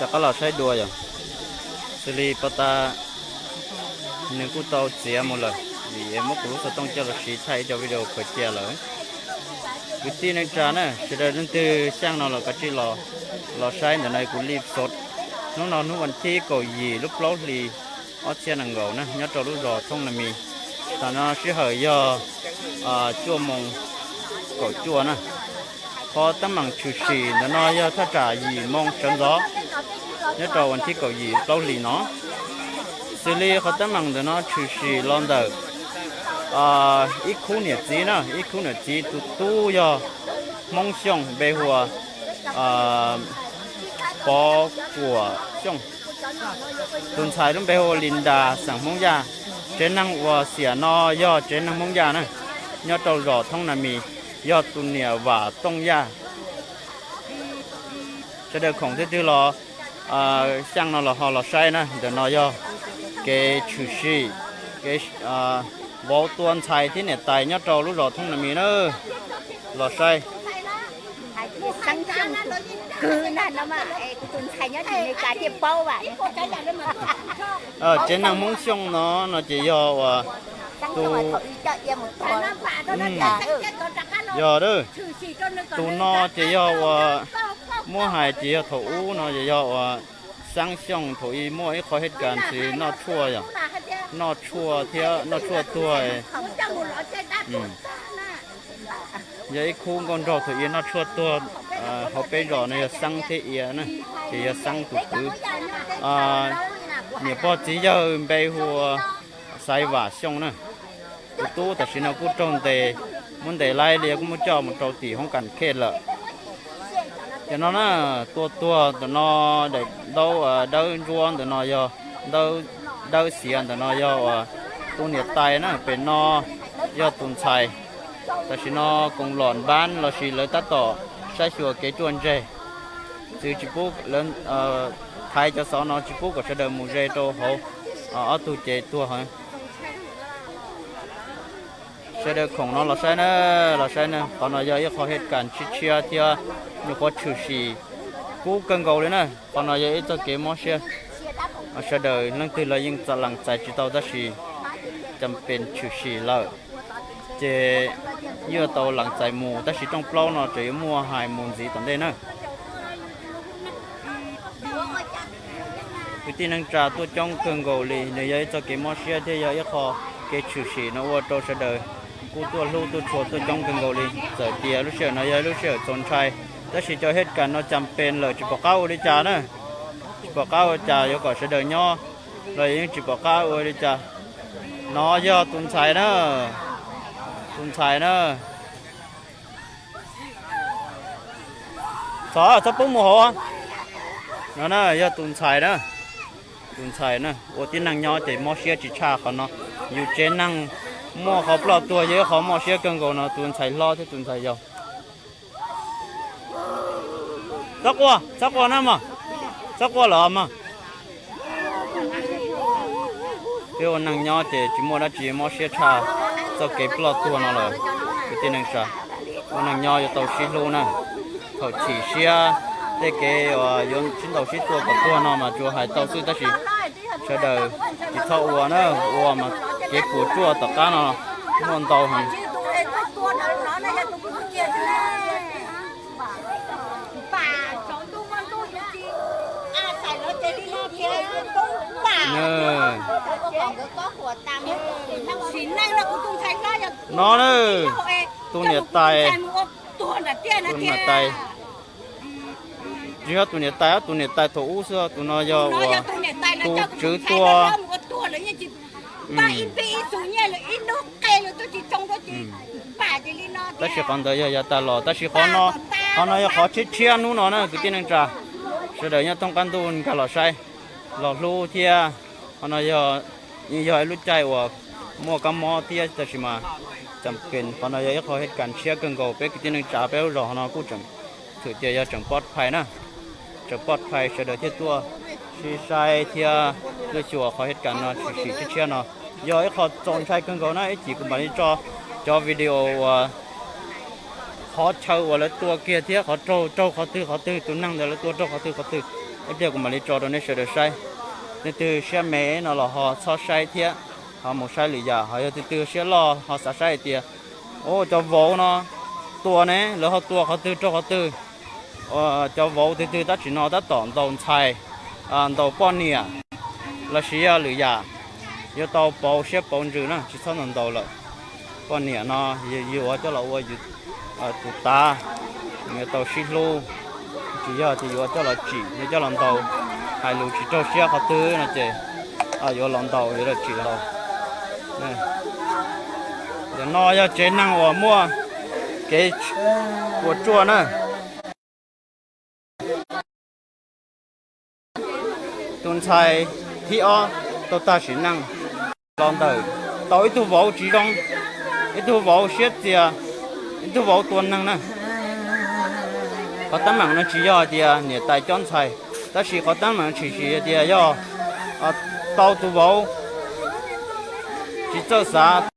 Rov qab los saib dua yom. Xws li pov tas nws kuj tau txiav mus lawm, vim muab kuv lub xov tooj coj los siv thaij ib co video khaws cia lawm. Kwv tij neej tsa na, sawv daws leej twg xyaj no los kav tsij los, los saib ntawm no kuv li xov. Hnub no hnub vas thib kaum yim lub plaub hlis ob txhiab nees nkaum na, nyob rau lub zos Thoob Na Mis. Tam no sij hawm yog cuaj moos kaum cuaj na. Qhov teeb meem tshwm sim ntawm no yog thaj tsam yim moos sawv ntxov nyob rau vas thib kaum yim plaub hlis no. Xws li qhov teeb meem ntawm no tshwm sim los ntawm ib khub niam txiv na, ib khub niam txiv tus tub yog Hmoob Xyooj npe hu ua Pov Kuam Xyooj. Tus ntxhais lub npe hu ua Lis Nras xeem Hmoob Yaj. Tsev neeg uas xiam no yog tsev neeg Hmoob Yaj na, nyob rau zos Thoob Na Mis, yog tus niam Vam Tooj Yaj. Sawv daws khoom twg twg los xyaj no los ho los saib na, ntawm no yog kev tshwm sim, kev vauv tua ntxhais thiab niam tais nyob rau lub zos Thoob Na Mis na. Los saib. Tsev neeg Hmoob Xyooj no no ces yog uas tus, yog, tus no ces yog uas muab hais ces yog thaum ub no ces yog uas Xeeb Xyooj thaum ub muaj ib qho hej kas ntxiv noj tshuaj yom, noj tshuaj thiab noj tshuaj tuag. Yog ib khub nkauj nraug thaum ub noj tshuaj tuag hauv peb zos no yog Xeeb thiab Ia na, ces yog Xeeb tus kwv. Niam pog txiv yawg npe hu ua Xaiv Vam Xyooj na. Tus tub tam sim no kuj raug ntes, muab ntes laib li kuj muab coj mus rau tim hoob kas khej lawm. Cov no na, tua tuag ntawm no daim ntaub dawb ntsuab ntawm no yog, ntaub dawb xiav ntawm no yog uas tus niam tais na, pem no yog tus ntxhais. Tam sim no koom lom npab lossis lawv tab tom saib xyuas kev ruaj ntseg, txwv tsis pub, thaiv cov xov no tsis pub kom sawv daws mus ze rau hauv ob tug cev tuag. Sawv daws khoom no los saib na, los saib na, qhov no yog ib qho hej kas tshiab tshiab thiab nyuam qhuav tshwm sim kub kawg nkaus li na. Qhov no yog ib txoj kev mob siab, sawv daws leej twg los yeej txam lees txais tsis tau tab sis cas pes tshwm sim lawm ces yuav tau lees txais mus, tab sis rooj plaub no tseem yuav muaj hais mus ntxiv tom ntej na. Kwv tij neej tsa tuaj coob kawg nkaus li, nws yog ib txoj kev mob siab thiab yog ib qho kev tshwm sim no ua rau sawv daws kuj tuaj hlub tuaj tshua tuaj coob kawg nkaus li. Txawm tias lub sij hawm no yog lub sij hawm txaus ntshai, tab sis cov hej kas no cas pes lawm tsis pom qab ua li cas na, tsis pom qab ua cas yuav kom sawv daws nyob los yeej tsis pom qab ua li cas. No yog tus ntxhais na, tus ntxhais na. Txhob, txhob pub mus hauv. No na yog tus ntxhais na, tus ntxhais na ua tib neeg nyob ces mob siab tsis tshaj qhov no. Yus tsev neeg muaj qhov ploj tuag yog ib qho mob siab kawg nkaus no, tus ntxhais hlob thiab tus ntxhais yau. Txhob quaj, txhob quaj na mog, txhob quaj lawm mog. Peb ua neeg nyob ces tsis muaj dab tsi mob siab tshaj txoj kev ploj tuag no lawm. Kwv tij neej tsa, ua neeg nyob yuav tau sib hlub na. Thaum chim siab tej kev uas yuav sib ntaus sib tua kom tuag no mas tsuas hais tau xwb tab sis sawv daws tsis txhob ua na, ua mas kev puas tsuaj tom qab no muaj ntau heev. No na, tus niam tais, tus niam tais, tsis yog tus niam tais, tus niam tais thaum ub xwb, tus no yog uas tus tswv tua. Tab sis qhov ntawd yog yav tas los, tab sis qhov no, qhov no yog qhov tshiab tshiab hnub no na kwv tij neej tsa. Sawv daws nyob thoob qab ntuj nkag los saib, los hlub thiab. Qhov no yog, yog ib lub caij uas muaj kab mob thiab tab sis mas cas pes qhov no yog ib qho hej kas tshiab kawg nkaus peb kwv tij neej tsa peb lub zos no kuj tseem thwm tias yog tseem pov phais na, tseem pov phais sawv daws thiaj tuaj sib saib thiab tuaj xyuas qhov hej kas no tshwm sim tshiab tshiab no. Yog ib qho txaus ntshai kawg nkaus na, ib chim kuv mam li tso cov video uas qhov chaw uas lawv tua kiag thiab qhov raug, raug qhov twg qhov twg, tus neeg ntawd lawv tua raug qhov twg qhov twg. Ib pliag kuv mam li tso rau nej sawv daws saib. Leej twg siab me no los ho txhob saib thiab, ho mus saib lwm yam. Ho yog tus twg siab loj ho xav saib hais tias, o, cov vauv no tua ne, lawv ho tua qhov twg rau qhov twg. Cov vauv twg twg tab sis no tab tom ntaus ntxhais, ntaus poj niam lossis yog lwm yam, yuav tau pauv siab pauv ntsws na, tsis txhob ntaus ntaus lawm. Poj niam no yuav coj los ua tus tav, yuav tau sib hlub. Tsis yog tias yuav coj los tsim, yuav coj los ntaus, hais lus tsis raug siab qhov twg no ces yuav los ntaus yuav los tsim los. Ntawm no yog tsev neeg uas muaj kev puas tsuaj na. Tus ntxhais thib ob tau tag sim neej los ntawm tau ib tug vauv tsis zoo, ib tug vauv siab txias, ib tug vauv tua neeg na. Qhov teeb meem no tsis yog hais tias niam tais cob ntxhais, tab sis qhov teeb meem tshwm sim hais tias yog tau tus vauv tsis txawj xav